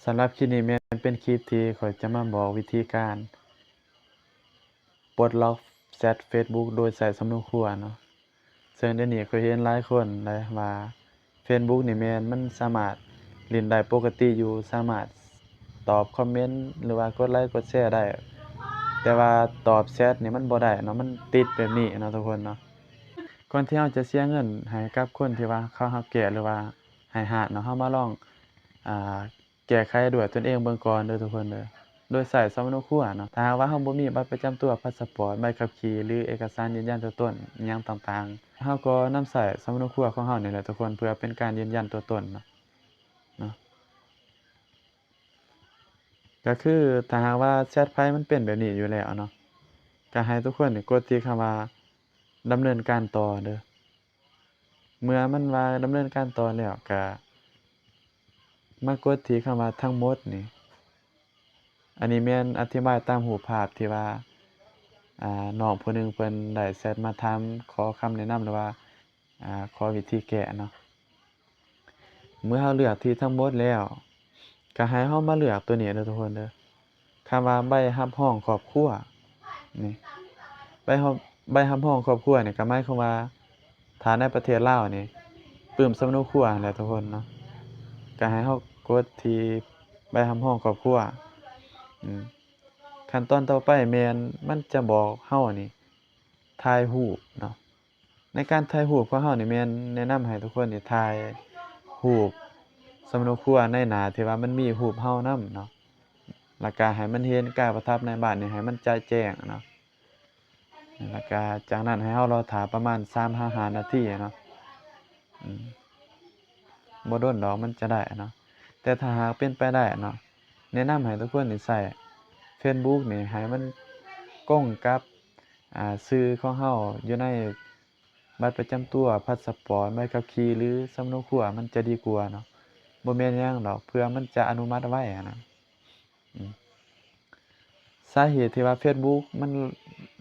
ສຳລັບຄລິບນີ້ແມ່ນເປັນຄລິບທີ່ຂ້ອຍຈະມາບອກວິທີການປົດລັອກແຊັດເຟສບຸກໂດຍໃຊ້ສຳນົວຄົວເນາະ. ເຊິ່ງດຽວນີ້ຂ້ອຍເຫັນຫຼາຍຄົນໄດ໋ວ່າເຟສບຸກນີ້ແມ່ນມັນສາມາດຫຼິ້ນໄດ້ປົກກະຕິຢູ່, ສາມາດຕອບຄອມເມັນ ຫຼືວ່າກົດໄລກົດແຊໄດ້, ແຕ່ວ່າຕອບແຊັດນີ້ມັນບໍ່ໄດ້ເນາະ, ມັນຕິດແບບນີ້ເນາະທຸກຄົນເນາະ. ກ່ອນທີ່ເຮົາຈະເສຍເງິນໃຫ້ກັບຄົນທີ່ວ່າເຂົາຮັບແກ້ ຫຼືວ່າໃຫ້ຮ້ານເນາະ, ເຮົາມາລອງ ອ່າ ແກ້ໄຂດ້ວຍຕົນເອງເບິ່ງກ່ອນເດີທຸກຄົນເດີ ໂດຍໃຊ້ສຳມະໂນຄົວເນາະ. ຖ້າຫາກວ່າເຮົາບໍ່ມີບັດປະຈຳຕົວ, ພາສະປອດ, ໃບຂັບຂີ່ ຫຼື ເອກະສານຢືນຢັນຕົວຕົນອີ່ຫຍັງຕ່າງໆ, ເຮົາກໍນຳໃຊ້ສຳມະໂນຄົວຂອງເຮົານີ້ແຫຼະທຸກຄົນ ເພື່ອເປັນການຢືນຢັນຕົວຕົນເນາະ ເນາະ. ກໍຄືຖ້າຫາກວ່າແຊັດໄຟມັນເປັນແບບນີ້ຢູ່ແລ້ວເນາະ, ກໍໃຫ້ທຸກຄົນນີ້ກົດທີ່ຄຳວ່າດຳເນີນການຕໍ່ເດີ. ເມື່ອມັນວ່າດຳເນີນການຕໍ່ແລ້ວ ກະມາກົດທີ່ຄຳວ່າທັງໝົດນີ້. ອັນນີ້ແມ່ນອະທິບາຍຕາມຮູບພາບທີ່ວ່າ ອ່າ ນ້ອງຜູ້ໜຶ່ງເພິ່ນໄດ້ແຊັດມາຖາມຂໍຄຳແນະນຳ ຫຼືວ່າ ອ່າ ຂໍວິທີແກ້ເນາະ. ເມື່ອເຮົາເລືອກທີ່ທັງໝົດແລ້ວ ກໍໃຫ້ເຮົາມາເລືອກຕົວນີ້ເດີທຸກຄົນເດີ, ຄຳວ່າໃບຮັບຮອງຄອບຄົວນີ້. ໃບຮັບ ໃບຮັບຮອງຄອບຄົວນີ້ກໍໝາຍຄວາມວ່າ ຖ້າໃນປະເທດລາວນີ້ ປຶ້ມສຳມະໂນຄົວຫັ້ນແຫຼະທຸກຄົນເນາະ, ກໍໃຫ້ເຮົາກົດທີ່ໃບຮັບຮອງຄອບຄົວ. ອືມ ຂັ້ນຕອນຕໍ່ໄປແມ່ນມັນຈະບອກເຮົານີ້ຖ່າຍຮູບເນາະ. ໃນການຖ່າຍຮູບຂອງເຮົານີ້ແມ່ນແນະນຳໃຫ້ທຸກຄົນນີ້ຖ່າຍຮູບສຳມະໂນຄົວໃນໜ້າທີ່ວ່າມັນມີຮູບເຮົານຳເນາະ, ແລ້ວກະໃຫ້ມັນເຫັນກາຍປະທັບໃນບາດນີ້ໃຫ້ມັນຈະແຈ້ງເນາະ. ແລ້ວກະຈາກນັ້ນໃຫ້ເຮົາລໍຖ້າປະມານສາມຫາຫ້ານາທີເນາະ. ອືມ ບໍ່ດົນດອກມັນຈະໄດ້ເນາະ. ແຕ່ຖ້າຫາກເປັນໄປໄດ້ເນາະ, ແນະນຳໃຫ້ທຸກຄົນນີ້ໃຊ້ເຟສບຸກນີ້ໃຫ້ມັນກົງກັບ ອ່າ ຊື່ຂອງເຮົາຢູ່ໃນບັດປະຈຳຕົວ, ພາສະປອດ, ໃບຂັບຂີ່ ຫຼື ສຳມະໂນຄົວ ມັນຈະດີກວ່າເນາະ. ບໍ່ແມ່ນຫຍັງດອກ ເພື່ອມັນຈະອະນຸມັດໄວຫັ້ນນະ. ອືມ ສາເຫດທີ່ວ່າເຟສບຸກມັນ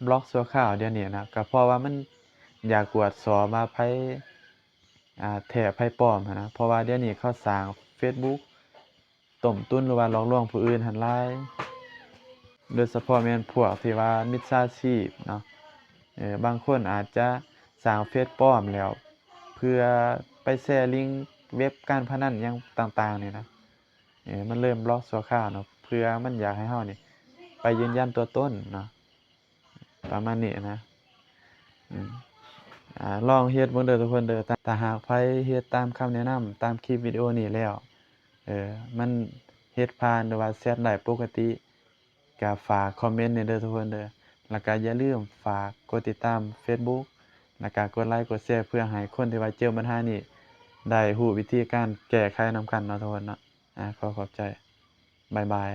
ບລັອກຊົ່ວຄາວດຽວນີ້ນະ ກໍເພາະວ່າມັນຢາກກວດສອບວ່າໃຜ ອ່າ ແທ້ໃຜປອມຫັ້ນນະ. ເພາະວ່າດຽວນີ້ເຂົາສ້າງເຟສບຸກຕົ້ມຕຸນ ຫຼືວ່າຫຼອກລວງຜູ້ອື່ນຫັ້ນຫຼາຍ, ໂດຍສະເພາະແມ່ນພວກທີ່ວ່າມິດສາຊີບເນາະ. ເອີ ບາງຄົນອາດຈະສ້າງເຟສປອມແລ້ວ ເພື່ອໄປແຊລິງເວັບການພະນັນຫຍັງຕ່າງໆນີ້ນະ. ເອີ ມັນເລີ່ມບລັອກຊົ່ວຄາວເນາະ ເພື່ອມັນຢາກໃຫ້ເຮົານີ້ໄປຢືນຢັນຕົວຕົນເນາະ ປະມານນີ້ນະ. ອືມ ອ່າ ລອງເຮັດເບິ່ງເດີທຸກຄົນເດີ. ຖ້າ ຖ້າຫາກໃຜເຮັດຕາມຄຳແນະນຳຕາມຄລິບວິດີໂອນີ້ແລ້ວ ເອີ ມັນເຮັດຜ່ານ ຫຼືວ່າແຊັດໄດ້ປົກກະຕິ ກະຝາກຄອມເມັນແດ່ເດີທຸກຄົນເດີ. ແລ້ວກະຢ່າລືມຝາກກົດຕິດຕາມເຟສບຸກ ແລ້ວກະກົດໄລກົດແຊ ເພື່ອໃຫ້ຄົນທີ່ວ່າເຈີບັນຫານີ້ໄດ້ຮູ້ວິທີການແກ້ໄຂນຳກັນເນາະທຸກຄົນເນາະ. ອາ ຂໍຂອບໃຈ. ບາຍບາຍ.